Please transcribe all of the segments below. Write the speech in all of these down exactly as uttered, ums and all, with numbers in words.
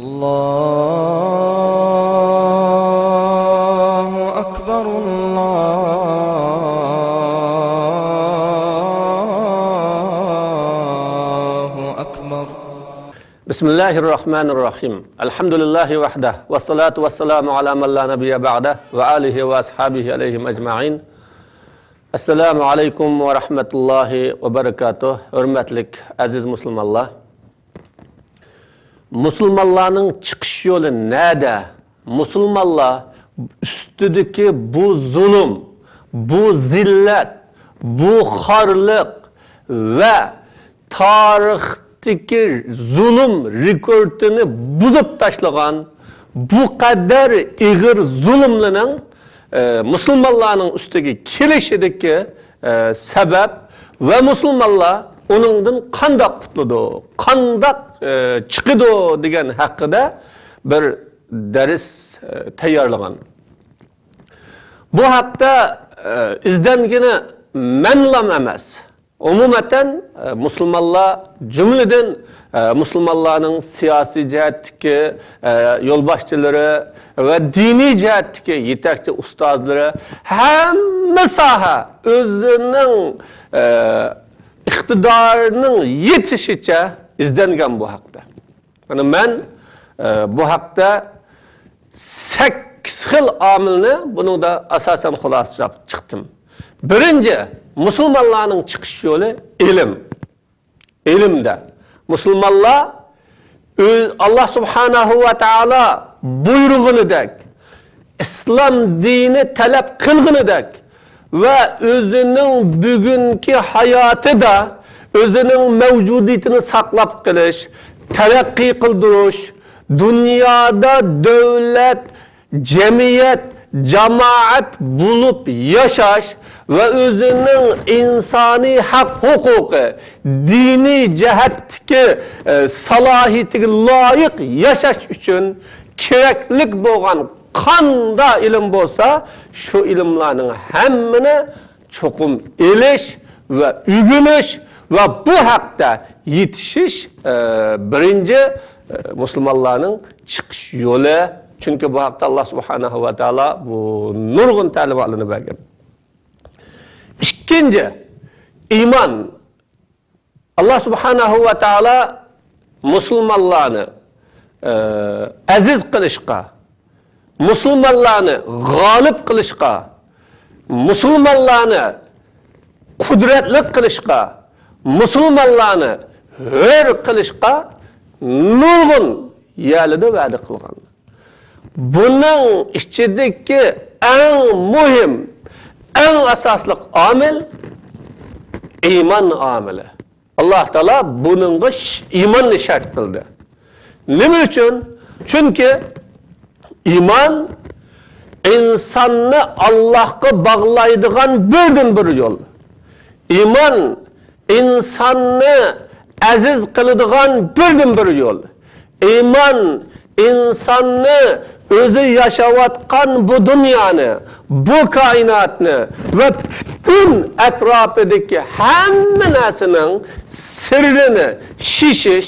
الله أكبر، الله أكبر. بسم الله الرحمن الرحيم. الحمد لله وحده، والصلاة والسلام على من لا نبي بعده، وآله وأصحابه عليهم أجمعين. ئەسسالامۇ ئەلەيكۇم ۋە رەھمەتۇللاھى ۋە بەرىكاتۇھ. ھۆرمەتلىك ئەزىز مۇسۇلمانلار! مۇسۇلمانلارنىڭ چىقىش يولى نەدە؟ مۇسۇلمانلار ئۈستىدىكى بۇ زۇلۇم، بۇ زىللەت، بۇ خارلىق ۋە تارىختىكى زۇلۇم رېكورتىنى بۇزۇپ تاشلىغان بۇ قەدەر ئېغىر زۇلۇملىنىڭ، ئە، مۇسۇلمانلارنىڭ ئۈستىگە كېلىشىدىكى، ئە، سەۋەب ۋە مۇسۇلمانلار ئۇنىڭدىن قانداق قۇتۇلىدۇ، قانداق، ئە، چىقىدۇ دېگەن ھەققىدە بىر دەرس، ئە، تەييارلىغان. بۇ ھەقتە، ئە، ئىزدەنگىنى مەنلام ئەمەس. ئومۇمەن، ئە، مۇسۇلمانلار، جۈملىدىن، ئە، مۇسۇلمانلارنىڭ سىياسىي جەھەتتىكى، ئە، يولباشچىلىرى ۋە دىنىي جەھەتتىكى يېتەكچى ئۇستازلىرى ھەممە ساھە ئۆزىنىڭ، ئە، ئىقتىدارىنىڭ يېتىشىچە ئىزدەنگەن بۇ ھەقتە. يەنى مەن، ئە، بۇ ھەقتە سەككىز خىل ئامىلنى بۇنىڭدا ئاساسەن خۇلاسىلاپ چىقتىم. بىرىنچى، مۇسۇلمانلارنىڭ چىقىش يولى ئىلىم. ئىلىمدە. مۇسۇلمانلار ئۆز، ئاللا سۇبھانەھۇ ۋە تائالا بۇيرۇغىنىدەك، ئىسلام دىنى تەلەپ قىلغىنىدەك ۋە ئۆزىنىڭ بۈگۈنكى ھاياتىدا ئۆزىنىڭ مەۋجۇدىيىتىنى ساقلاپ قېلىش، تەرەققىي قىلدۇرۇش، دۇنيادا دۆلەت، جەمئىيەت، جامائەت بولۇپ ياشاش ۋە ئۆزىنىڭ ئىنسانىي ھەق ھوقۇقى، دىنىي جەھەتتىكى، ئە، سالاھىيىتىگە لايىق ياشاش ئۈچۈن كېرەكلىك بولغان قاندا ئىلىم بولسا، شۇ ئىلىملارنىڭ ھەممىنى چوقۇم ئېلىش ۋە ئۆگىنىش ۋە بۇ ھەقتە يېتىشىش، ئە، بىرىنچى، ئە، مۇسۇلمانلارنىڭ چىقىش يولى. چۈنكى بۇ ھەقتە ئاللا سۇبھانەھۇ ۋە تائالا بۇ نۇرغۇن تەلىماتلىرىنى بەرگەن. ئىككىنچى، ئىمان. ئاللا سۇبھانەھۇ ۋە تائالا مۇسۇلمانلارنى، ئە، ئەزىز قىلىشقا، مۇسۇلمانلارنى غالىب قىلىشقا، مۇسۇلمانلارنى قۇدرەتلىك قىلىشقا، مۇسۇلمانلارنى ھۆر قىلىشقا نۇرغۇن يەرلىدە ۋەدە قىلغان. بۇنىڭ ئىچىدىكى ئەڭ مۇھىم، ئەڭ ئاساسلىق ئامىل ئىمان ئامىلى. ئاللا تائالا بۇنىڭغا ش-، ئىماننى شەرت قىلدى. نېمە ئۈچۈن؟ چۈنكى ئىمان ئىنساننى ئاللاھقا باغلايدىغان بىردىنبىر يول. ئىمان ئىنساننى ئەزىز قىلىدىغان بىردىنبىر يول. ئىمان ئىنساننى ئۆزى ياشاۋاتقان بۇ دۇنيانى، بۇ كائىناتنى ۋە پۈتۈن ئەتراپىدىكى ھەممە نەرسىنىڭ سىرىنى شېشىش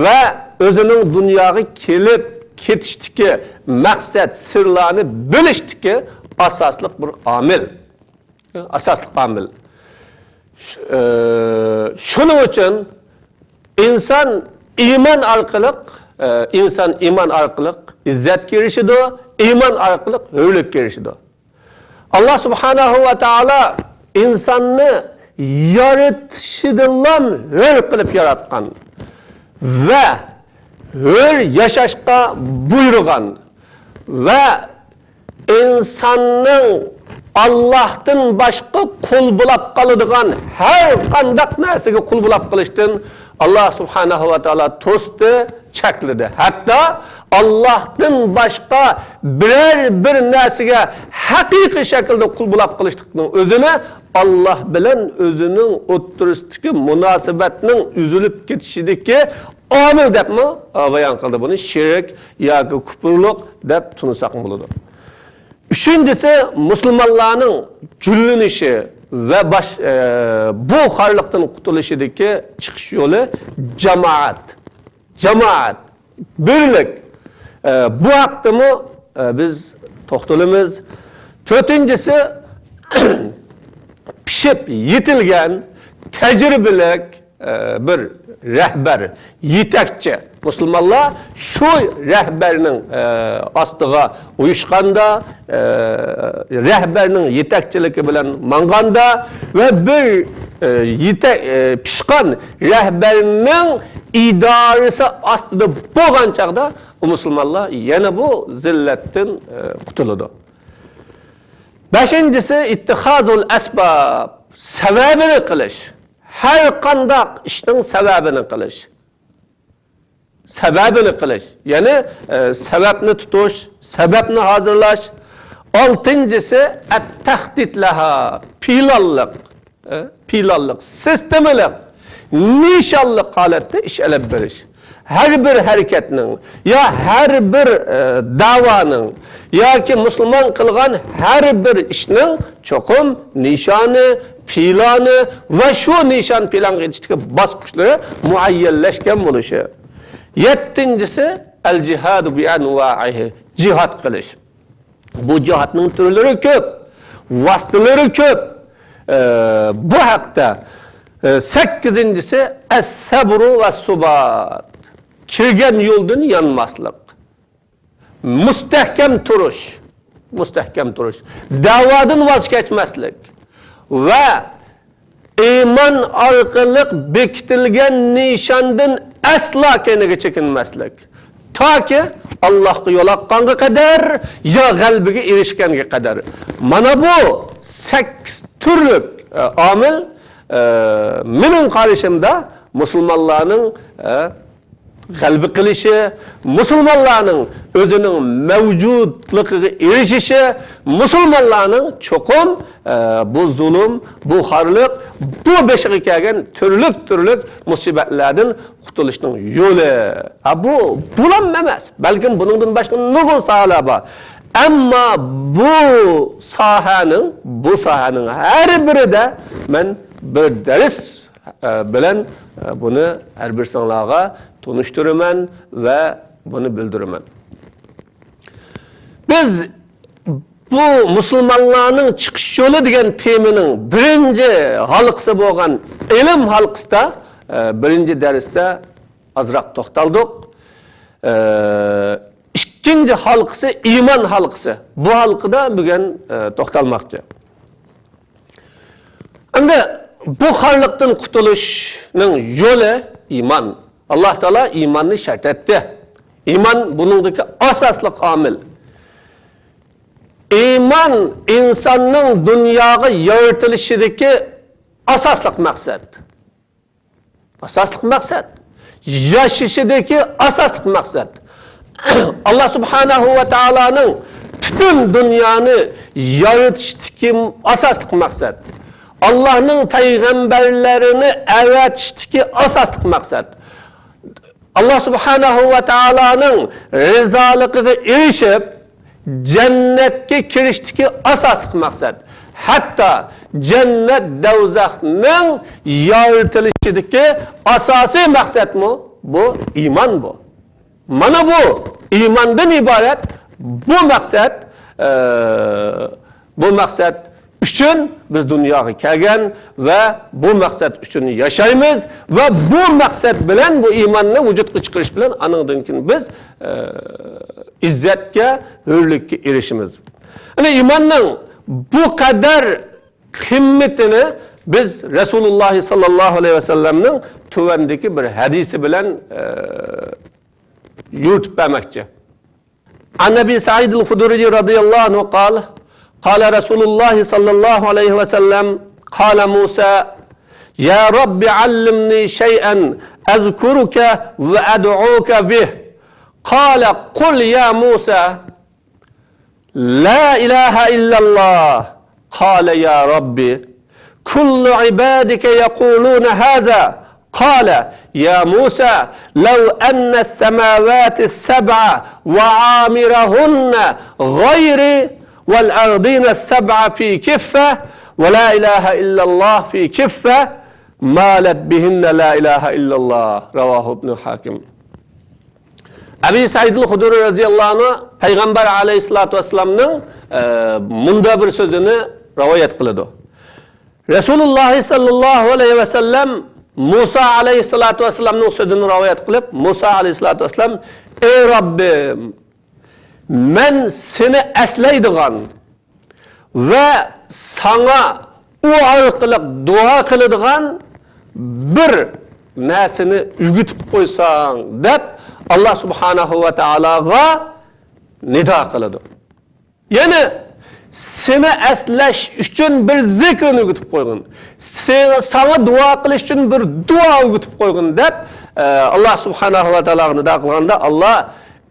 ۋە ئۆزىنىڭ دۇنياغا كېلىپ كېتىشتىكى مەقسەت سىرلارنى بىلىشتىكى ئاساسلىق بىر ئامىل. ئاساسلىق ئامىل. ش-، ئە، شۇنىڭ ئۈچۈن ئىنسان ئىمان ئارقىلىق، ئە، ئىنسان ئىمان ئارقىلىق ئىززەتكە ئېرىشىدۇ، ئىمان ئارقىلىق ھۆرلۈككە ئېرىشىدۇ. ئاللا سۇبھانەھۇ ۋە تائالا ئىنساننى يارىتىشىدىنلا ھۆر قىلىپ ياراتقان ۋە ھۆر ياشاشقا بۇيرۇغان ۋە ئىنساننىڭ ئاللاھتىن باشقا قۇل بولاپ قالىدىغان ھەر قانداق نەرسىگە قۇل بولاپ قېلىشتىن ئاللا سۇبھانەھۇ ۋە تائالا توستى، چەكلىدى. ھەتتا ئاللاھتىن باشقا بىرەر بىر نەرسىگە ھەقىقىي شەكىلدە قۇل بولاپ قېلىشلىقنىڭ ئۆزىنى ئاللاھ بىلەن ئۆزىنىڭ ئوتتۇرىسىدىكى مۇناسىۋەتنىڭ ئۈزۈلۈپ كېتىشىدىكى ئامىل دەپمۇ بايان قىلدى. بۇنى شىرك ياكى كۇپۇرلۇق دەپ تونۇساقمۇ بولىدۇ. ئۈچىنچىسى، مۇسۇلمانلارنىڭ گۈللىنىشى ۋە باش-، ئە، بۇ خارلىقتىن قۇتۇلۇشىدىكى چىقىش يولى جامائەت. جامائەت. بىرلىك. ئە، بۇ ھەقتىمۇ، ئە، بىز توختىلىمىز. تۆتىنچىسى، پىشىپ يېتىلگەن تەجرىبىلىك، ئە، بىر رەھبەر، يېتەكچى. مۇسۇلمانلار شۇ رەھبەرنىڭ، ئە، ئاستىغا ئۇيۇشقاندا، ئە، رەھبەرنىڭ يېتەكچىلىكى بىلەن ماڭغاندا ۋە بىر، ئە، يېتە-، ئە، پىشقان رەھبەرنىڭ ئىدارىسى ئاستىدا بولغان چاغدا ئۇ مۇسۇلمانلار يەنە بۇ زىللەتتىن، ئە، قۇتۇلىدۇ. بەشىنچىسى، ئىتتىخازۇل ئەسباب، سەۋەبىنى قىلىش. ھەر قانداق ئىشنىڭ سەۋەبىنى قىلىش. سەۋەبىنى قىلىش. يەنى، ئە، سەۋەبنى تۇتۇش، سەۋەبنى ھازىرلاش. ئالتىنچىسى، ئەت-تەختىت لەھا، پىلانلىق. ئە، پىلانلىق، سىستېمىلىق، نىشانلىق ھالەتتە ئىش ئېلىپ بېرىش. ھەر بىر ھەرىكەتنىڭ يا ھەر بىر، ئە، دەۋانىڭ ياكى مۇسۇلمان قىلغان ھەر بىر ئىشنىڭ چوقۇم نىشانى، پىلانى ۋە شۇ نىشان پىلانغا يېتىشتىكى باسقۇچلىرى مۇئەييەنلەشكەن بولۇشى. يەتتىنچىسى، ئەل جىھادۇ بىئەنۋائىھى، جىھاد قىلىش. بۇ جىھادنىڭ تۈرلىرى كۆپ، ۋاسىتىلىرى كۆپ. ئە، بۇ ھەقتە، ئە، سەككىزىنچىسى، ئەس-سەبرۇ ۋەس-سۇبات. كىرگەن يولدىن يانماسلىق. مۇستەھكەم تۇرۇش. مۇستەھكەم تۇرۇش. دەۋادىن ۋاز كەچمەسلىك. ۋە ئىمان ئارقىلىق بېكىتىلگەن نىشاندىن ئەسلا كەينىگە چېكىنمەسلىك. تاكى ئاللاھقا يولۇققانغا قەدەر يا غەلىبىگە ئېرىشكەنگە قەدەر. مانا بۇ سەككىز تۈرلۈك، ئە، ئامىل، ئە، مېنىڭ قارىشىمدا مۇسۇلمانلارنىڭ، ئە، غەلىبە قىلىشى، مۇسۇلمانلارنىڭ ئۆزىنىڭ مەۋجۇتلۇقىغا ئېرىشىشى، مۇسۇلمانلارنىڭ چوقۇم، ئە، بۇ زۇلۇم، بۇ خارلىق، بۇ بېشىغا كەلگەن تۈرلۈك-تۈرلۈك مۇسىبەتلەردىن قۇتۇلۇشنىڭ يولى. ھا، بۇ بۇلام ئەمەس، بەلكىم بۇنىڭدىن باشقا نۇرغۇن ساھەلەر بار. ئەمما بۇ ساھەنىڭ، بۇ ساھەنىڭ ھەر بىرىدە مەن بىر دەرس ئە، بىلەن، ئە، بۇنى ھەر بىرسىڭلارغا تونۇشتۇرىمەن ۋە بۇنى بىلدۈرىمەن. بىز بۇ مۇسۇلمانلارنىڭ چىقىش يولى دېگەن تېمىنىڭ بىرىنچى ھالقىسى بولغان ئىلىم ھالقىسىدا، ئە، بىرىنچى دەرستە ئازراق توختالدۇق. ئە، ئىككىنچى ھالقىسى ئىمان ھالقىسى. بۇ ھالقىدا بۈگۈن، ئە، توختالماقچى. ئەمدى بۇ خارلىقتىن قۇتۇلۇشنىڭ يولى ئىمان. ئاللا تائالا ئىماننى شەرت ئەتتى. ئىمان بۇنىڭدىكى ئاساسلىق ئامىل. ئىمان ئىنساننىڭ دۇنياغا يارىتىلىشىدىكى ئاساسلىق مەقسەت. ئاساسلىق مەقسەت. ياشىشىدىكى ئاساسلىق مەقسەت. ئاللا سۇبھانەھۇ ۋە تائالانىڭ پۈتۈن دۇنيانى يارىتىشتىكى ئاساسلىق مەقسەت. ئاللانىڭ پەيغەمبەرلىرىنى ئەۋەتىشتىكى ئاساسلىق مەقسەت. ئاللا سۇبھانەھۇ ۋە تائالانىڭ رىزالىقىغا ئېرىشىپ، جەننەتكە كىرىشتىكى ئاساسلىق مەقسەت، ھەتتا جەننەت دوزاخنىڭ يارىتىلىشىدىكى ئاساسىي مەقسەتمۇ بۇ ئىمان بۇ. مانا بۇ ئىماندىن ئىبارەت بۇ مەقسەت، ئە، بۇ مەقسەت ئۈچۈن بىز دۇنياغا كەلگەن ۋە بۇ مەقسەت ئۈچۈن ياشايمىز ۋە بۇ مەقسەت بىلەن بۇ ئىماننى ۋۇجۇدقا چىقىرىش بىلەن ئانىڭدىن كېيىن بىز، ئە، ئىززەتكە، ھۆرلۈككە ئېرىشىمىز. يەنى ئىماننىڭ بۇ قەدەر قىممىتىنى بىز رەسۇلۇللاھ ساللاللاھۇ ئەلەيھى ۋەسەللەمنىڭ تۆۋەندىكى بىر ھەدىسى بىلەن، ئە، يورۇتۇپ بەرمەكچى. عن أبي سعيد الخدري رضي الله عنه قال: قال رسول الله صلى الله عليه وسلم: قال موسى: يا رب علمني شيئا أذكرك وأدعوك به. قال: قل يا موسى، لا إله إلا الله. قال: يا رب، كل عبادك يقولون هذا. قال: يا موسى، لو أن السماوات السبع وعامرهن غيري والأرضين السبع في كفة ولا إله إلا الله في كفة مالت بهن لا إله إلا الله. رواه ابن حاكم. ئەبى سەئىدىل خۇدرى رەزىياللاھۇ ئەنھۇ پەيغەمبەر ئەلەيھىسسالاتۇ ۋەسسالامنىڭ، ئە، مۇنداق بىر سۆزىنى رىۋايەت قىلىدۇ. رەسۇلۇللاھ سەللەللاھۇ ئەلەيھى ۋەسەللەم مۇسا ئەلەيھىسسالاتۇ ۋەسسالامنىڭ سۆزىنى رىۋايەت قىلىپ، مۇسا ئەلەيھىسسالاتۇ ۋەسسالام، ئەي رەببىم، مەن سېنى ئەسلەيدىغان ۋە ساڭا ئۇ ئارقىلىق دۇئا قىلىدىغان بىر نەرسىنى ئۆگىتىپ قويساڭ، دەپ ئاللاھ سۇبھانەھۇ ۋە تائالاغا نىدا قىلىدۇ. يەنى سېنى ئەسلەش ئۈچۈن بىر زىكىرنى ئۆگىتىپ قويغىن. سېنى، ساڭا دۇئا قىلىش ئۈچۈن بىر دۇئا ئۆگىتىپ قويغىن، دەپ، ئە، ئاللاھ سۇبھانەھۇ ۋە تائالاغا نىدا قىلغاندا، ئاللاھ،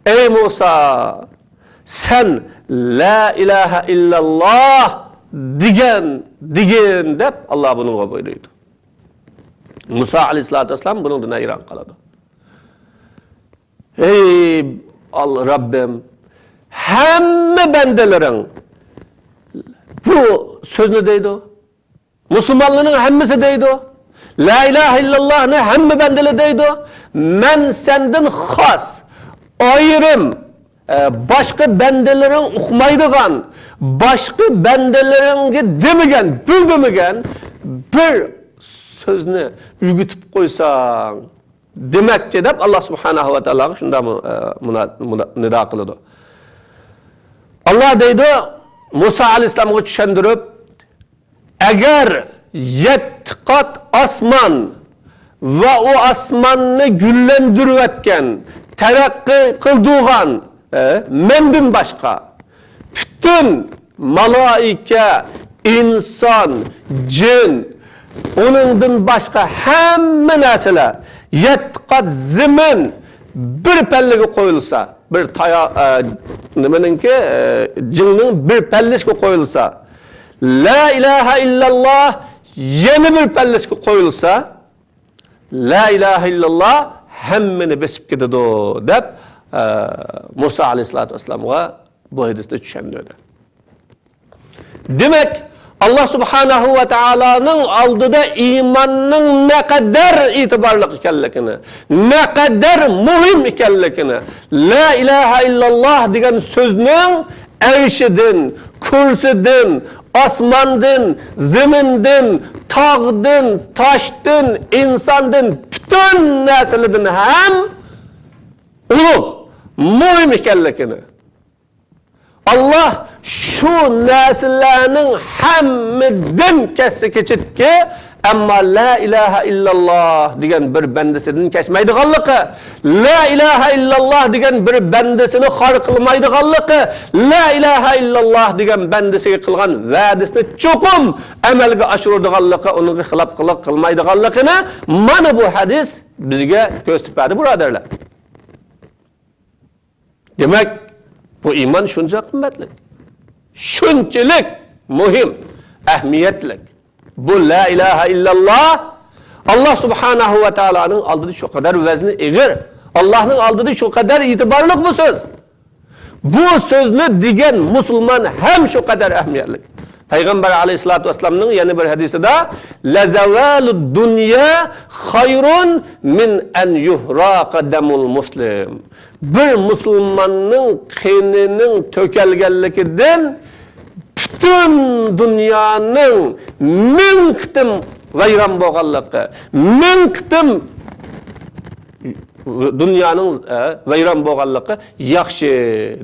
ئەي مۇسا، سەن لا ئىلاھە ئىللاللاھ دېگەن، دېگىن، دەپ ئاللاھ بۇنىڭغا بۇيرۇيدۇ. مۇسا ئەلەيھىسسالاتۇ ۋەسسالام بۇنىڭدىن ھەيران قالىدۇ. ئەي ئال-، رەببىم، ھەممە بەندىلىرىڭ بۇ سۆزنى دەيدۇ. مۇسۇلمانلارنىڭ ھەممىسى دەيدۇ. لا ئىلاھە ئىللاللاھنى ھەممە بەندىلەر دەيدۇ. مەن سەندىن خاس، ئايرىم، ئە، باشقا بەندىلىرىڭ ئۇقمايدىغان، باشقا بەندىلىرىڭگە دېمىگەن، بىلدۈرمىگەن بىر سۆزنى ئۆگىتىپ قويساڭ، دېمەكچى دەپ، ئاللاھ سۇبھانەھۇ ۋە تائالاغا شۇنداق مۇ-، ئە، مۇنا-، مۇنا-، نىدا قىلىدۇ. ئاللاھ دەيدۇ، مۇسا ئەلەيھىسسالامغا چۈشەندۈرۈپ، ئەگەر يەتتە قات ئاسمان ۋە ئۇ ئاسماننى گۈللەندۈرۈۋەتكەن، تەرەققىي قىلدۇرغان، ئە، مەندىن باشقا پۈتۈن مالائىكە، ئىنسان، جىن، ئۇنىڭدىن باشقا ھەممە نەرسىلەر، يەتتە قات زېمىن بىر پەللىگە قويۇلسا، بىر تايا-، ئە، نېمىنىڭكى، ئە، جىڭنىڭ بىر پەللىسىگە قويۇلسا، لا ئىلاھە ئىللاللاھ يەنە بىر پەللىسىگە قويۇلسا، لا ئىلاھە ئىللاللاھ ھەممىنى بېسىپ كېتىدۇ، دەپ، ئە، مۇسا ئەلەيھىسسالاتۇ ۋەسسالامغا بۇ ھەدىسنى چۈشەندۈردى. دېمەك، ئاللاھ سۇبھانەھۇ ۋە تائالانىڭ ئالدىدا ئىماننىڭ نەقەدەر ئېتىبارلىق ئىكەنلىكىنى، نەقەدەر مۇھىم ئىكەنلىكىنى، لا ئىلاھە ئىللاللاھ دېگەن سۆزنىڭ ئەرشىدىن، كۇرسىدىن، ئاسماندىن، زېمىندىن، تاغدىن، تاشتىن، ئىنساندىن، پۈتۈن نەرسىلەردىن ھەم ئۇلۇغ، مۇھىم ئىكەنلىكىنى، ئاللاھ شۇ نەرسىلەرنىڭ ھەممىدىن كەچسە كېچىدىكى، ئەمما لا ئىلاھە ئىللاللاھ دېگەن بىر بەندىسىدىن كەچمەيدىغانلىقى، لا ئىلاھە ئىللاللاھ دېگەن بىر بەندىسىنى خار قىلمايدىغانلىقى، لا ئىلاھە ئىللاللاھ دېگەن بەندىسىگە قىلغان ۋەدىسىنى چوقۇم ئەمەلگە ئاشۇرىدىغانلىقى، ئۇنىڭغا خىلاپلىق قىلمايدىغانلىقىنى مانا بۇ ھەدىس بىزگە كۆرسىتىپ بەردى، بۇرادەرلەر. دېمەك، بۇ ئىمان شۇنچە قىممەتلىك، شۇنچىلىك مۇھىم، ئەھمىيەتلىك. بۇ لا ئىلاھە ئىللاللاھ ئاللاھ سۇبھانەھۇ ۋە تائالانىڭ ئالدىدا شۇ قەدەر ۋەزنى ئېغىر، ئاللاھنىڭ ئالدىدا شۇ قەدەر ئېتىبارلىق بۇ سۆز. بۇ سۆزنى دېگەن مۇسۇلمان ھەم شۇ قەدەر ئەھمىيەتلىك. پەيغەمبەر ئەلەيھىسسالاتۇ ۋەسسالامنىڭ يەنە بىر ھەدىسىدە، لەزەۋالۇد دۇنيا خەيرۇن مىن ئەن يۇھراقە دەمۇل مۇسلىم. بىر مۇسۇلماننىڭ قېنىنىڭ تۆكۈلگەنلىكىدىن پۈتۈن دۇنيانىڭ مىڭ قېتىم ۋەيران بولغانلىقى، مىڭ قېتىم دۇنيانىڭ، ئە، ۋەيران بولغانلىقى ياخشى،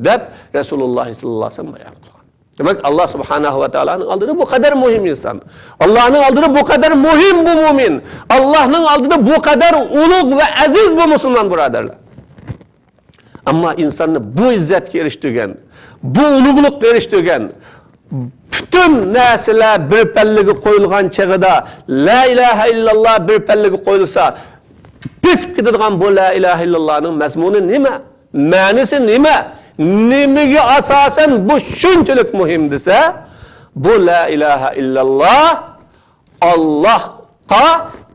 دەپ رەسۇلۇللاھ سەللەللاھۇ ئەلەيھى ۋەسەللەم بايان قىلغان. دېمەك، ئاللاھ سۇبھانەھۇ ۋە تائالانىڭ ئالدىدا بۇ قەدەر مۇھىم ئىنسان. ئاللاھنىڭ ئالدىدا بۇ قەدەر مۇھىم بۇ مۇئمىن. ئاللاھنىڭ ئالدىدا بۇ قەدەر ئۇلۇغ ۋە ئەزىز بۇ مۇسۇلمان بۇرادەرلەر. ئەمما ئىنساننى بۇ ئىززەتكە ئېرىشتۈرگەن، بۇ ئۇلۇغلۇققا ئېرىشتۈرگەن، پۈتۈن نەرسىلەر بىر پەللىگە قويۇلغان چېغىدا، لا ئىلاھە ئىللاللاھ بىر پەللىگە قويۇلسا، بېسىپ كېتىدىغان بۇ لا ئىلاھە ئىللاللاھنىڭ مەزمۇنى نېمە؟ مەنىسى نېمە؟ نېمىگە ئاساسەن بۇ شۇنچىلىك مۇھىم دېسە، بۇ لا ئىلاھە ئىللاللاھ ئاللاھقا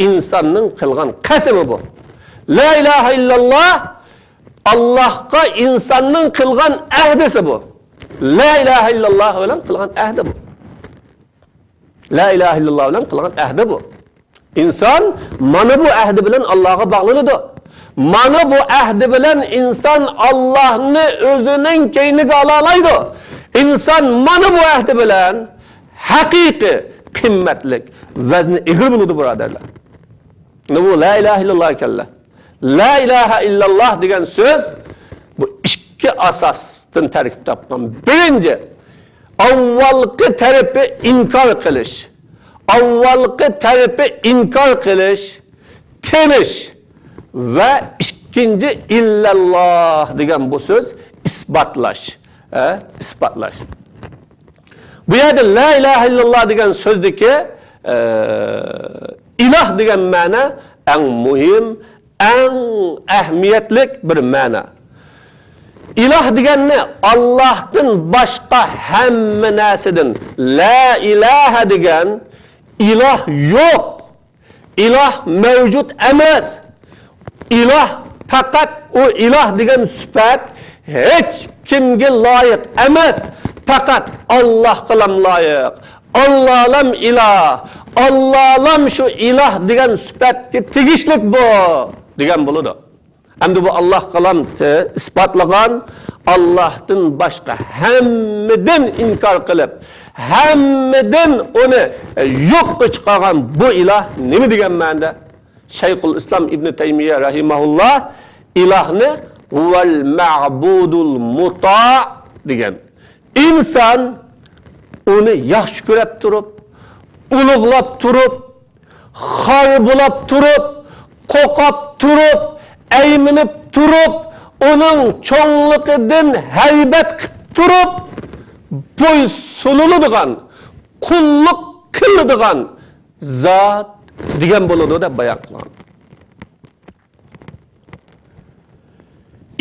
ئىنساننىڭ قىلغان قەسىمى بۇ. لا ئىلاھە ئىللاللاھ ئاللاھقا ئىنساننىڭ قىلغان ئەھدىسى بۇ. لا ئىلاھە ئىللاللاھ بىلەن قىلغان ئەھدى بۇ. لا ئىلاھە ئىللاللاھ بىلەن قىلغان ئەھدى بۇ. ئىنسان مانا بۇ ئەھدى بىلەن ئاللاھقا باغلىنىدۇ. مانا بۇ ئەھدى بىلەن ئىنسان ئاللاھنى ئۆزىنىڭ كەينىگە ئالالايدۇ. ئىنسان مانا بۇ ئەھدى بىلەن ھەقىقىي قىممەتلىك، ۋەزنى ئېغىر بولىدۇ، بۇرادەرلەر. مانا بۇ لا ئىلاھە ئىللاللاھ ئىكەنلەر. لا ئىلاھە ئىللاللاھ دېگەن سۆز بۇ ئىككى ئاساستىن تەركىب تاپقان. بىرىنچى، ئاۋۋالقى تەرىپى ئىنكار قىلىش. ئاۋۋالقى تەرىپى ئىنكار قىلىش، تېنىش ۋە ئىككىنچى ئىللەللاھ دېگەن بۇ سۆز ئىسپاتلاش. ھە، ئىسپاتلاش. بۇ يەردە لا ئىلاھە ئىللاللاھ دېگەن سۆزدىكى، ئە، ئىلاھ دېگەن مەنە ئەڭ مۇھىم، ئەڭ ئەھمىيەتلىك بىر مەنە. ئىلاھ دېگەننى ئاللاھتىن باشقا ھەممە نەرسىدىن، لا ئىلاھە دېگەن ئىلاھ يوق، ئىلاھ مەۋجۇت ئەمەس، ئىلاھ پەقەت ئۇ ئىلاھ دېگەن سۈپەت ھېچ كىمگە لايىق ئەمەس، پەقەت ئاللاھقىلام لايىق. ئاللالام ئىلاھ، ئاللالام شۇ ئىلاھ دېگەن سۈپەتكە تېگىشلىك بۇ دېگەن بولىدۇ. ئەمدى بۇ ئاللاھقىلام ئىسپاتلىغان، ئاللاھتىن باشقا ھەممىدىن ئىنكار قىلىپ، ھەممىدىن ئۇنى يوققا چىقارغان بۇ ئىلاھ نېمە دېگەن مەنىدە؟ شەيخۇل ئىسلام ئىبنى تەيمىيە رەھىمەھۇللاھ ئىلاھنى ھۇۋەل مەبۇدۇل مۇتاء دېگەن. ئىنسان ئۇنى ياخشى كۆرەپ تۇرۇپ، ئۇلۇغلاپ تۇرۇپ، خار بولاپ تۇرۇپ، قوقاپ تۇرۇپ، ئەيمىنىپ تۇرۇپ، ئۇنىڭ چوڭلۇقىدىن ھەيبەت قىپ تۇرۇپ، بويسۇنۇلىدىغان، قۇللۇق قىلىدىغان زات دېگەن بولىدۇ دەپ بايان قىلغان.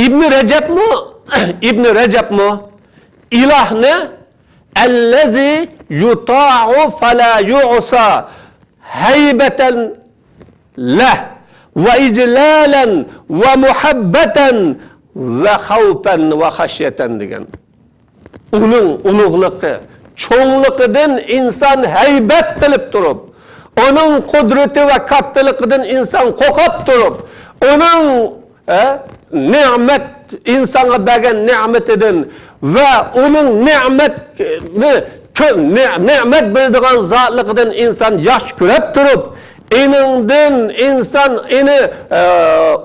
ئىبنى رەجەبمۇ، ئىبنى رەجەبمۇ ئىلاھنى ئەللەزى يۇتائۇ فەلا يۇئسا ھەيبەتەن لەھ ۋە ئىجلالەن ۋە مۇھەببەتەن ۋە خەۋپەن ۋە خەشيەتەن دېگەن. ئۇنىڭ ئۇلۇغلۇقى، چوڭلۇقىدىن ئىنسان ھەيبەت قىلىپ تۇرۇپ، ئۇنىڭ قۇدرىتى ۋە كاتتىلىقىدىن ئىنسان قورقۇپ تۇرۇپ، ئۇنىڭ، ئە، نېمەت، ئىنسانغا بەرگەن نېمىتىدىن ۋە ئۇنىڭ نېمەتنى كۆ-، نې-، نېمەت بېرىدىغان زاتلىقىدىن ئىنسان ياخشى كۆرۈپ تۇرۇپ، ئېنىڭدىن ئىنسان ئېنى، ئە،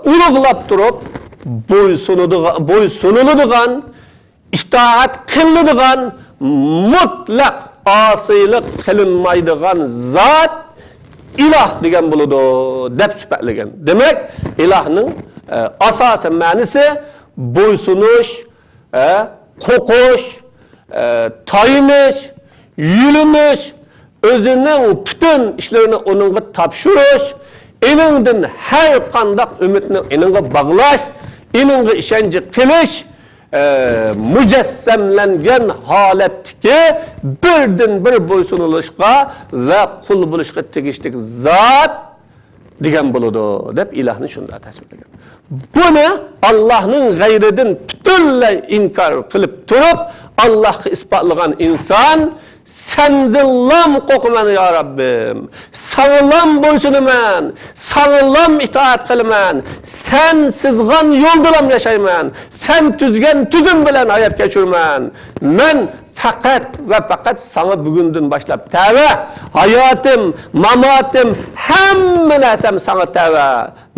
ئۇلۇغلاپ تۇرۇپ، بويسۇنىدىغا-، بويسۇنۇلىدىغان، ئىتائەت قىلىنىدىغان، مۇتلەق ئاسىيلىق قىلىنمايدىغان زات ئىلاھ دېگەن بولىدۇ، دەپ سۈپەتلىگەن. دېمەك، ئىلاھنىڭ، ئە، ئاساسىي مەنىسى بويسۇنۇش، ئە، قورقۇش، ئە، تايىنىش، يۆلىنىش، ئۆزىنىڭ پۈتۈن ئىشلىرىنى ئۇنىڭغا تاپشۇرۇش، ئېنىڭدىن ھەر قانداق ئۈمىدنى ئېنىڭغا باغلاش، ئېنىڭغا ئىشەنچ قىلىش، ئە، مۇجەسسەملەنگەن ھالەتتىكى بىردىنبىر بويسۇنۇلۇشقا ۋە قۇل بولۇشقا تېگىشلىك زات دېگەن بولىدۇ، دەپ ئىلاھنى شۇنداق تەسۋىرلىگەن. بۇنى ئاللاھنىڭ غەيرىدىن پۈتۈنلەي ئىنكار قىلىپ تۇرۇپ، ئاللاھقا ئىسپاتلىغان ئىنسان، سەندىنلام قورقىمەن، يا رەببىم، ساڭىلام بويسۇنىمەن، ساڭىلام ئىتائەت قىلىمەن، سەن سىزغان يولدىلام ياشايمەن، سەن تۈزگەن تۈزۈم بىلەن ھايات كەچۈرىمەن. مەن پەقەت ۋە پەقەت ساڭا بۈگۈندىن باشلاپ تەۋە. ھاياتىم، ماماتىم، ھەممە نەرسەم ساڭا تەۋە.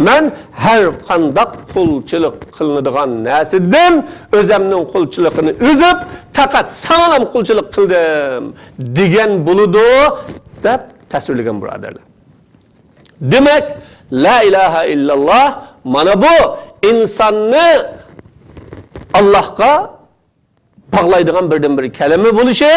مەن ھەر قانداق قۇلچىلىق قىلىنىدىغان نەرسىدىن ئۆزەمنىڭ قۇلچىلىقىنى ئۈزۈپ، پەقەت ساڭىلام قۇلچىلىق قىلدىم، دېگەن بولىدۇ، دەپ تەسۋىرلىگەن، بۇرادەرلەر. دېمەك، لا ئىلاھە ئىللاللا مانا بۇ ئىنساننى ئاللاھقا باغلايدىغان بىردىنبىر كەلىمە بولۇشى،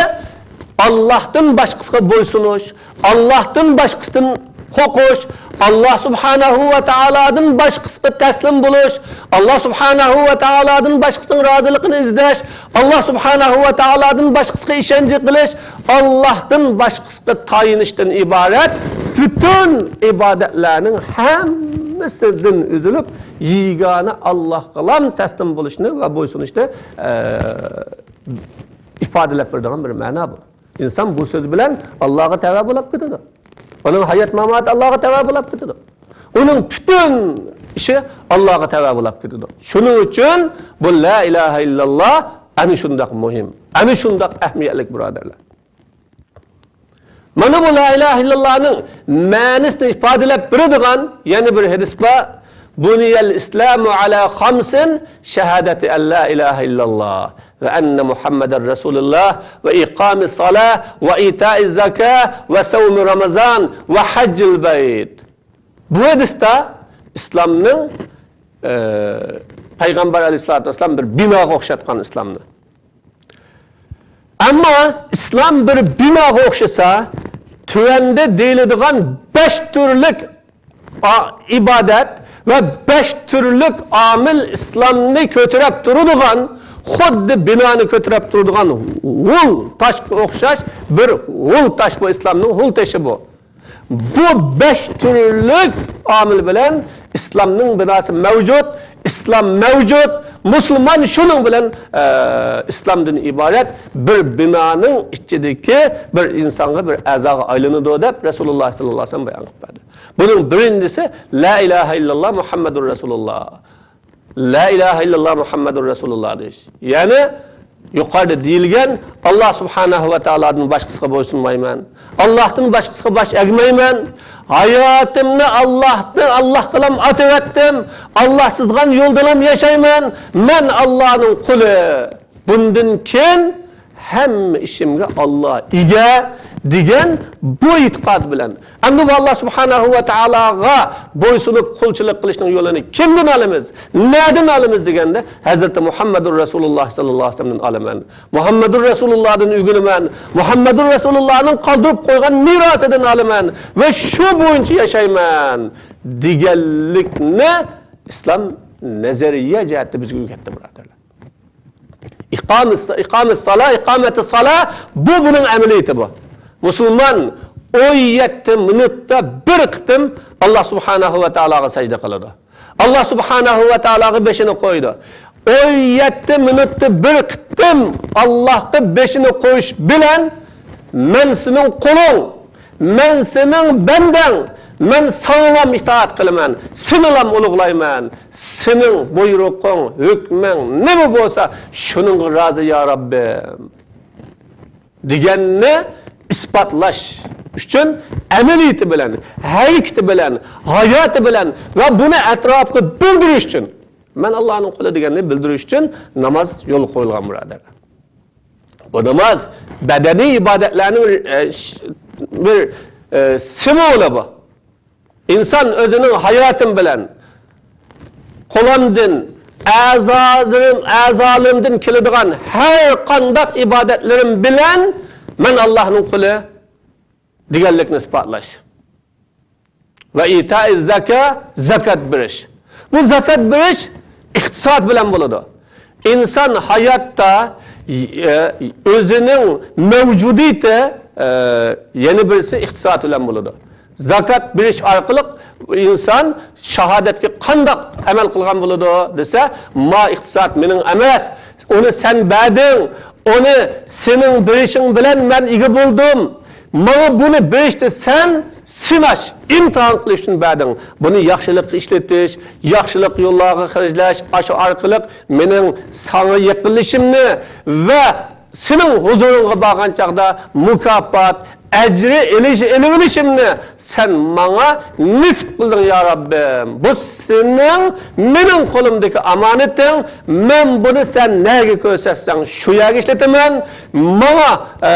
ئاللاھتىن باشقىسىغا بويسۇنۇش، ئاللاھتىن باشقىسىدىن قورقۇش، ئاللاھ سۇبھانەھۇ ۋە تائالادىن باشقىسىغا تەسلىم بولۇش، ئاللاھ سۇبھانەھۇ ۋە تائالادىن باشقىسىنىڭ رازىلىقىنى ئىزدەش، ئاللاھ سۇبھانەھۇ ۋە تائالادىن باشقىسىغا ئىشەنچ قىلىش، ئاللاھتىن باشقىسىغا تايىنىشتىن ئىبارەت پۈتۈن ئىبادەتلەرنىڭ ھەممىسىدىن ئۈزۈلۈپ، يېگانە ئاللاھقىلام تەسلىم بولۇشنى ۋە بويسۇنۇشنى، ئە، ئىپادىلەپ بېرىدىغان بىر مەنا بۇ. ئىنسان بۇ سۆز بىلەن ئاللاھقا تەۋە بولاپ كېتىدۇ. ئۇنىڭ ھايات ماماتى ئاللاھقا تەۋە بولاپ كېتىدۇ. ئۇنىڭ پۈتۈن كىشى ئاللاغا تەۋە بولاپ كېتىدۇ. شۇنىڭ ئۈچۈن بۇ لا ئىلاھە ئىللاللا ئەنە شۇنداق مۇھىم، ئەنە شۇنداق ئەھمىيەتلىك، بۇرادەرلەر. مانا بۇ لا ئىلاھە ئىللاللانىڭ مەنىسىنى ئىپادىلەپ بېرىدىغان يەنە بىر ھەدىس بار. بۇنىيەل ئىسلامۇ ئەلا خامسىن، شەھادەتى ئەن لا ئىلاھە ئىللاللا ۋە ئەننە مۇھەممەدەر رەسۇلۇللا ۋە ئىقامى سالا ۋە ئىتائى زاكا ۋە سەۋمى رامازان ۋە ھەججىل بەيت. بۇ ھەدىستە ئىسلامنىڭ، ئە، پەيغەمبەر ئەلەيھىسسالاتۇ ۋەسسالام بىر بىناغا ئوخشاتقان ئىسلامنى. ئەمما ئىسلام بىر بىناغا ئوخشىسا، تۆۋەندە دېيىلىدىغان بەش تۈرلۈك ئا-، ئىبادەت ۋە بەش تۈرلۈك ئامىل ئىسلامنى كۆتۈرەپ تۇرىدىغان، خۇددى بىنانى كۆتۈرەپ تۇرىدىغان ھۇل تاشقا ئوخشاش بىر ھۇل تاش بۇ، ئىسلامنىڭ ھۇل تېشى بۇ. بۇ بەش تۈرلۈك ئامىل بىلەن ئىسلامنىڭ بىناسى مەۋجۇت، ئىسلام مەۋجۇت، مۇسۇلمان شۇنىڭ بىلەن، ئە، ئىسلامدىن ئىبارەت بىر بىنانىڭ ئىچىدىكى بىر ئىنسانغا، بىر ئەزاغا ئايلىنىدۇ دەپ رەسۇلۇللا ساللاللاھۇ ئەلەيھى ۋەسەللەم بايان قىلىپ بەردى. بۇنىڭ بىرىنچىسى لا ئىلاھە ئىللاللا مۇھەممەدۇر رەسۇلۇللا. لا ئىلاھە ئىللاللا مۇھەممەدۇر رەسۇلۇللا دېيىش. يەنى يۇقىرىدا دېيىلگەن، ئاللا سۇبھانەھۇ ۋە تائالادىن باشقىسىغا بويسۇنمايمەن. ئاللاھتىن باشقىسىغا باش ئەگمەيمەن. ھاياتىمنى ئاللاھنى، ئاللاھقىلا ئاتىۋەتتىم. ئاللا سىزغان يولدىلا ياشايمەن. مەن ئاللانىڭ قۇلى. بۇندىن كېيىن ھەممە ئىشىمگە ئاللا ئىگە دېگەن بۇ ئېتىقاد بىلەن، ئەمدى بۇ ئاللا سۇبھانەھۇ ۋە تائالاغا بويسۇنۇپ قۇلچىلىق قىلىشنىڭ يولىنى كىمدىن ئالىمىز، نەدىن ئالىمىز دېگەندە، ھەزرىتى مۇھەممەدۇر رەسۇلۇللا ساللاللاھۇ ئەلەيھى ۋەسەللەمدىن ئالىمەن. مۇھەممەدۇر رەسۇلۇللادىن ئۆگىنىمەن. مۇھەممەدۇر رەسۇلۇللانىڭ قالدۇرۇپ قويغان مىراسىدىن ئالىمەن ۋە شۇ بويىچە ياشايمەن دېگەنلىكنى ئىسلام نەزەرىيە جەھەتتە بىزگە ئۆگەتتى، بۇرادەرلەر. ئىقامەت، ئىقامەت سالا، ئىقامەتى سالا، بۇ بۇنىڭ ئەمەلىيىتى بۇ. مۇسۇلمان ئون يەتتە مىنۇتتا بىر قېتىم ئاللا سۇبھانەھۇ ۋە تائالاغا سەجدە قىلىدۇ. ئاللا سۇبھانەھۇ ۋە تائالاغا بېشىنى قويىدۇ. ئون يەتتە مىنۇتتا بىر قېتىم ئاللاغا بېشىنى قويۇش بىلەن، مەن سېنىڭ قۇلۇڭ، مەن سېنىڭ بەندەڭ، مەن ساڭىلام ئىتائەت قىلىمەن، سېنىلام ئۇلۇغلايمەن، سېنىڭ بۇيرۇقۇڭ، ھۆكمۈڭ نېمە بولسا، شۇنىڭغا رازى، يا رەببىم، دېگەننى ئىسپاتلاش ئۈچۈن، ئەمەلىيىتى بىلەن، ھەرىكىتى بىلەن، ھاياتى بىلەن ۋە بۇنى ئەتراپقا بىلدۈرۈش ئۈچۈن، مەن ئاللانىڭ قۇلى دېگەننى بىلدۈرۈش ئۈچۈن ناماز يولغا قويۇلغان، بۇرادەرلەر. بۇ ناماز بەدەنىي ئىبادەتلەرنىڭ، ئە، ش-، بىر، ئە، سىمۋولى بۇ. ئىنسان ئۆزىنىڭ ھاياتىم بىلەن، قولۇمدىن، ئەزالىرىم، ئەزالىرىمدىن كېلىدىغان ھەر قانداق ئىبادەتلىرىم بىلەن مەن ئاللانىڭ قۇلى دېگەنلىكنى ئىسپاتلاش. ۋە ئىتائى زاكا، زاكات بېرىش. بۇ زاكات بېرىش ئىقتىساد بىلەن بولىدۇ. ئىنسان ھاياتتا، ئە، ئۆزىنىڭ مەۋجۇدىيىتى، ئە، يەنە بىرسى ئىقتىساد بىلەن بولىدۇ. زاكات بېرىش ئارقىلىق ئىنسان شاھادەتكە قانداق ئەمەل قىلغان بولىدۇ دېسە، ما ئىقتىساد مېنىڭ ئەمەس، ئۇنى سەن بەردىڭ، ئۇنى سېنىڭ بېرىشىڭ بىلەن مەن ئىگە بولدۇم. ماڭا بۇنى بېرىشتە سەن سىناش، ئىمتىھان قىلىش ئۈچۈن بەردىڭ. بۇنى ياخشىلىققا ئىشلىتىش، ياخشىلىق يوللارغا خەجلەش، ئاشۇ ئارقىلىق مېنىڭ ساڭا يېقىنلىشىشىمنى ۋە سېنىڭ ھۇزۇرۇڭغا بارغان چاغدا مۇكاپات، ئەجرى ئېلىش، ئېلىۋېلىشىمنى سەن ماڭا نېسىپ قىلدىڭ، يا رەببىم. بۇ سېنىڭ مېنىڭ قولۇمدىكى ئامانىتىڭ. مەن بۇنى سەن نەگە كۆرسەتسەڭ، شۇ يەرگە ئىشلىتىمەن. ماڭا، ئە،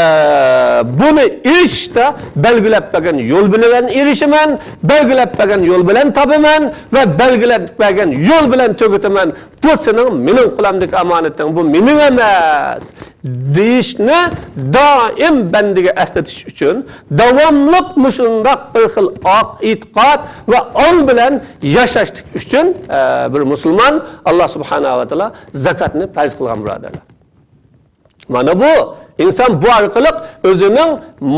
بۇنى ئېرىشىشتە بەلگىلەپ بەرگەن يول بىلەن ئېرىشىمەن، بەلگىلەپ بەرگەن يول بىلەن تاپىمەن ۋە بەلگىلەپ بەرگەن يول بىلەن تۈگىتىمەن. بۇ سېنىڭ مېنىڭ قولۇمدىكى ئامانىتىڭ، بۇ مېنىڭ ئەمەس دېيىشنى دائىم بەندىگە ئەسلىتىش ئۈچۈن، داۋاملىق مۇشۇنداق بىر خىل ئاق ئېتىقاد ۋە ئاڭ بىلەن ياشاشلىق ئۈچۈن، ئە، بىر مۇسۇلمان ئاللا سۇبھانەھۇ ۋە تائالا زاكاتنى پەرز قىلغان، بۇرادەرلەر. مانا بۇ ئىنسان بۇ ئارقىلىق ئۆزىنىڭ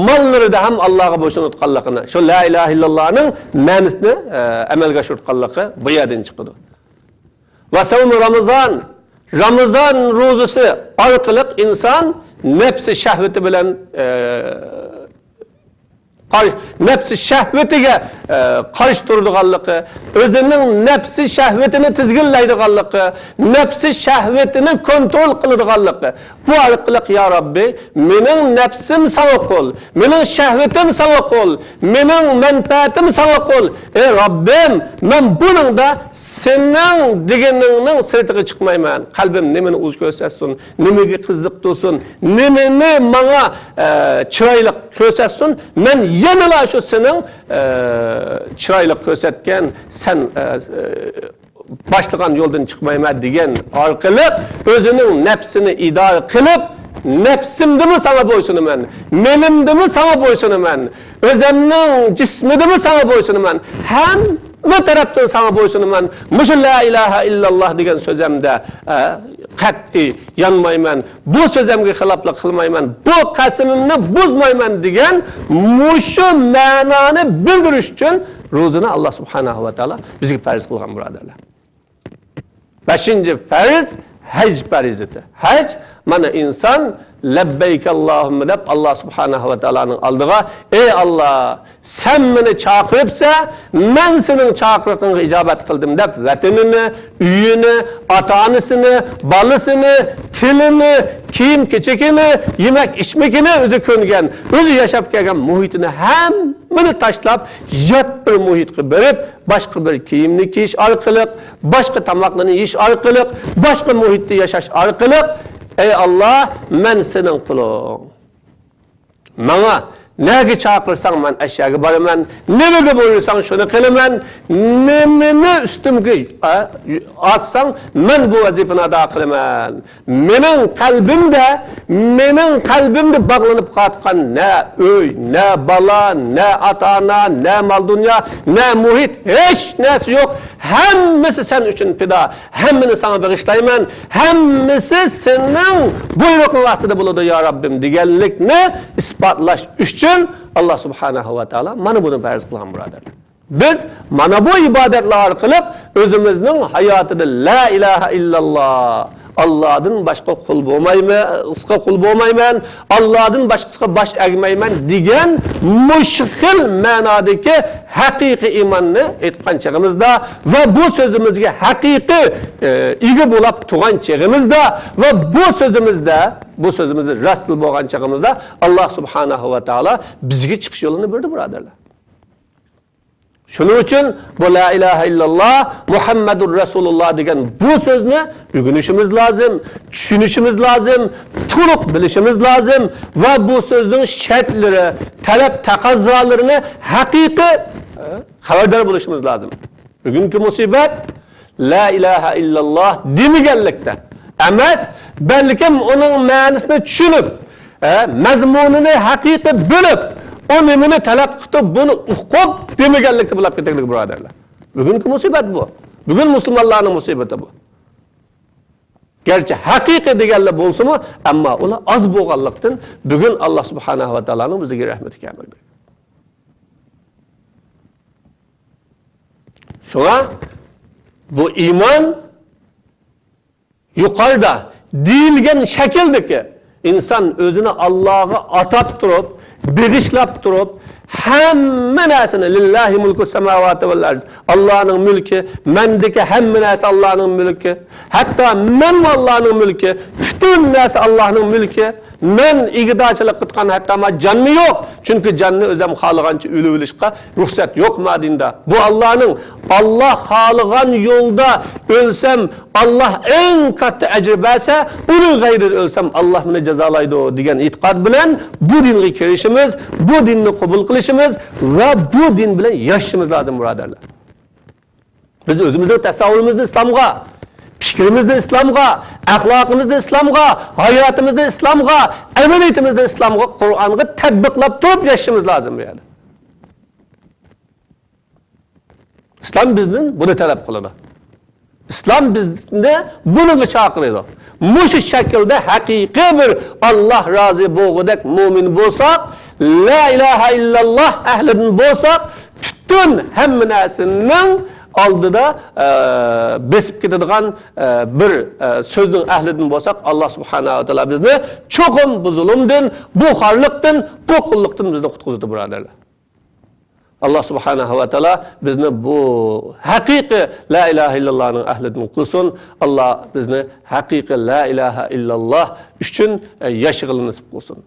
ماللىرىدا ھەم ئاللاغا بويسۇنۇۋاتقانلىقىنى، شۇ لا ئىلاھە ئىللاللانىڭ مەنىسىنى، ئە، ئەمەلگە ئاشۇرۇۋاتقانلىقى بۇ يەردىن چىقىدۇ. ۋە سەۋمۇ رامىزان، رامىزان روزىسى ئارقىلىق ئىنسان نەپسى شەھۋىتى بىلەن، ئە، قار-، نەپسى شەھۋىتىگە، ئە، قارشى تۇرىدىغانلىقى، ئۆزىنىڭ نەپسى شەھۋىتىنى تىزگىنلەيدىغانلىقى، نەپسى شەھۋىتىنى كونترول قىلىدىغانلىقى. بۇ ئارقىلىق، يا رەببى، مېنىڭ نەپسىم ساڭا قۇل، مېنىڭ شەھۋىتىم ساڭا قۇل، مېنىڭ مەنپەئەتىم ساڭا قۇل. ئەي رەببىم، مەن بۇنىڭدا سېنىڭ دېگىنىڭنىڭ سىرتىغا چىقمايمەن. قەلبىم نېمىنى ئۇز كۆرسەتسۇن، نېمىگە قىزىق تۇرسۇن، نېمىنى ماڭا، ئە، چىرايلىق كۆرسەتسۇن، مەن يەنىلا شۇ سېنىڭ، ئە، چىرايلىق كۆرسەتكەن، سەن، ئە، ئە، باشلىغان يولدىن چىقمايمەن دېگەن ئارقىلىق ئۆزىنىڭ نەپسىنى ئىدارە قىلىپ، نەپسىمدىمۇ ساڭا بويسۇنىمەن، مېلىمدىمۇ ساڭا بويسۇنىمەن، ئۆزۈمنىڭ جىسمىدىمۇ ساڭا بويسۇنىمەن، ھەممە تەرەپتىن ساڭا بويسۇنىمەن. مۇشۇ لا ئىلاھە ئىللاللا دېگەن سۆزەمدە، ئە، قەتئىي يانمايمەن، بۇ سۆزەمگە خىلاپلىق قىلمايمەن، بۇ قەسىمىمنى بۇزمايمەن دېگەن مۇشۇ مەنانى بىلدۈرۈش ئۈچۈن روزىنى ئاللا سۇبھانەھۇ ۋە تائالا بىزگە پەرز قىلغان، بۇرادەرلەر. بەشىنچى پەرز، ھەج پەرىزىتى. ھەج، مانا ئىنسان لەببەيك ئاللاھۇممە دەپ ئاللا سۇبھانەھۇ ۋە تائالانىڭ ئالدىغا، ئەي ئاللا، سەن مېنى چاقىرىپسەن، مەن سېنىڭ چاقىرىقىڭغا ئىجابەت قىلدىم دەپ، ۋەتىنىنى، ئۆيىنى، ئاتا-ئانىسىنى، بالىسىنى، تىلىنى، كىيىم-كېچىكىنى، يېمەك-ئىچمىكىنى، ئۆزى كۆنگەن، ئۆزى ياشاپ كەلگەن مۇھىتىنى ھەممىنى تاشلاپ، يات بىر مۇھىتقا بېرىپ، باشقا بىر كىيىمنى كىيىش ئارقىلىق، باشقا تاماقلارنى يېيىش ئارقىلىق، باشقا مۇھىتتا ياشاش ئارقىلىق، ئەي ئاللا، مەن سېنىڭ قۇلۇڭ. ماڭا نەگە چاقىرساڭ، مەن ئەشەگە بارىمەن. نېمىگە بۇيرۇساڭ، شۇنى قىلىمەن. نېمىنى ئۈستۈمگە، ئە، ئاتساڭ، مەن بۇ ۋەزىپىنى ئادا قىلىمەن. مېنىڭ قەلبىمدە، مېنىڭ قەلبىمدە باغلىنىپ قالغان نە ئۆي، نە بالا، نە ئاتا-ئانا، نە مال-دۇنيا، نە مۇھىت، ھېچ نەرسە يوق. ھەممىسى سەن ئۈچۈن پىدا. ھەممىنى ساڭا بېغىشلايمەن، ھەممىسى سېنىڭ بۇيرۇقۇڭ ئاستىدا بولىدۇ، يا رەببىم، دېگەنلىكنى ئىسپاتلاش ئۈچۈن ئاللا سۇبھانەھۇ ۋە تائالا مانا بۇنى پەرز قىلغان، بۇرادەرلەر. بىز مانا بۇ ئىبادەتلەر ئارقىلىق ئۆزىمىزنىڭ ھاياتىدا لا ئىلاھە ئىللاللا، ئاللادىن باشقا قۇل بولمايمەن، قۇل بولمايمەن، ئاللادىن باشقىسىغا باش ئەگمەيمەن دېگەن مۇشۇ خىل مەنادىكى ھەقىقىي ئىماننى ئېيتقان چېغىمىزدا ۋە بۇ سۆزىمىزگە ھەقىقىي، ئە، ئىگە بولاپ تۇرغان چېغىمىزدا ۋە بۇ سۆزىمىزدە، بۇ سۆزىمىزدە راستىل بولغان چېغىمىزدا، ئاللا سۇبھانەھۇ ۋە تائالا بىزگە چىقىش يولىنى بەردى، بۇرادەرلەر. شۇنىڭ ئۈچۈن بۇ لا ئىلاھە ئىللاللا، مۇھەممەدۇر رەسۇلۇللا دېگەن بۇ سۆزنى ئۆگىنىشىمىز لازىم، چۈشىنىشىمىز لازىم، تولۇق بىلىشىمىز لازىم ۋە بۇ سۆزنىڭ شەرتلىرى، تەلەپ تەقەززالىرىنى ھەقىقىي، ئە، خەۋەردار بولۇشىمىز لازىم. بۈگۈنكى مۇسىبەت لا ئىلاھە ئىللاللا دېمىگەنلىكتە ئەمەس، بەلكىم ئۇنىڭ مەنىسىنى چۈشىنىپ، ئە، مەزمۇنىنى ھەقىقىي بىلىپ، ئۇ نېمىنى تەلەپ قىلىپ، بۇنى ئۇقۇپ دېمىگەنلىكتە بولۇپ كېتەرلىك، بۇرادەرلەر. بۈگۈنكى مۇسىبەت بۇ. بۈگۈن مۇسۇلمانلارنىڭ مۇسىبىتى بۇ. گەرچە ھەقىقىي دېگەنلەر بولسىمۇ، ئەمما ئۇلار ئاز بولغانلىقتىن، بۈگۈن ئاللا سۇبھانەھۇ ۋە تائالانىڭ بىزگە رەھمىتى كەلمەكتە. شۇڭا بۇ ئىمان يۇقىرىدا دېيىلگەن شەكىلدىكى ئىنسان ئۆزىنى ئاللاغا ئاتاپ تۇرۇپ، بېغىشلاپ تۇرۇپ، ھەممە نەرسىنى، لىللاھى مۇلكۇس ساماۋاتى ۋەل ئەرز، ئاللانىڭ مۈلكى، مەندىكى ھەممە نەرسە ئاللانىڭ مۈلكى، ھەتتا مەنمۇ ئاللانىڭ مۈلكى، پۈتۈن نەرسە ئاللانىڭ مۈلكى، مەن ئىگىدارچىلىق قىلىدىغان ھەتتا ما جانمۇ يوق. چۈنكى جاننى ئۆزەم خالىغانچە ئۆلۈۋېلىشقا رۇخسەت يوق ما دىندا. بۇ ئاللانىڭ، ئاللا خالىغان يولدا ئۆلسەم، ئاللا ئەڭ كاتتا ئەجىر بەرسە، ئۇنىڭ غەيرىدە ئۆلسەم، ئاللا مېنى جازالايدۇ دېگەن ئېتىقاد بىلەن بۇ دىنغا كىرىشىمىز، بۇ دىننى قوبۇل قىلىشىمىز ۋە بۇ دىن بىلەن ياشىشىمىز لازىم، بۇرادەرلەر. بىز ئۆزىمىزنىڭ تەسەۋۋۇرىمىزنى ئىسلامغا، پىكرىمىزنى ئىسلامغا، ئەخلاقىمىزنى ئىسلامغا، ھاياتىمىزنى ئىسلامغا، ئەمەلىيىتىمىزنى ئىسلامغا، قۇرئانغا تەتبىقلاپ تۇرۇپ ياشىشىمىز لازىم بۇ يەردە. ئىسلام بىزدىن بۇنى تەلەپ قىلىدۇ. ئىسلام بىزنى بۇنىڭغا چاقىرىدۇ. مۇشۇ شەكىلدە ھەقىقىي بىر ئاللا رازى بولغۇدەك مۆمىن بولساق، لا ئىلاھە ئىللاللا ئەھلىدىن بولساق، پۈتۈن ھەممە نەرسىنىڭ ئالدىدا، ئە، بېسىپ كېتىدىغان، ئە، بىر، ئە، سۆزنىڭ ئەھلىدىن بولساق، ئاللا سۇبھانەھۇ ۋە تائالا بىزنى چوقۇم بۇ زۇلۇمدىن، بۇ خارلىقتىن، بۇ قۇللۇقتىن بىزنى قۇتقۇزىدۇ، بۇرادەرلەر. ئاللا سۇبھانەھۇ ۋە تائالا بىزنى بۇ ھەقىقىي لا ئىلاھە ئىللاللانىڭ ئەھلىدىن قىلسۇن. ئاللا بىزنى ھەقىقىي لا ئىلاھە ئىللاللا ئۈچۈن ياشىغىلى نېسىپ قىلسۇن.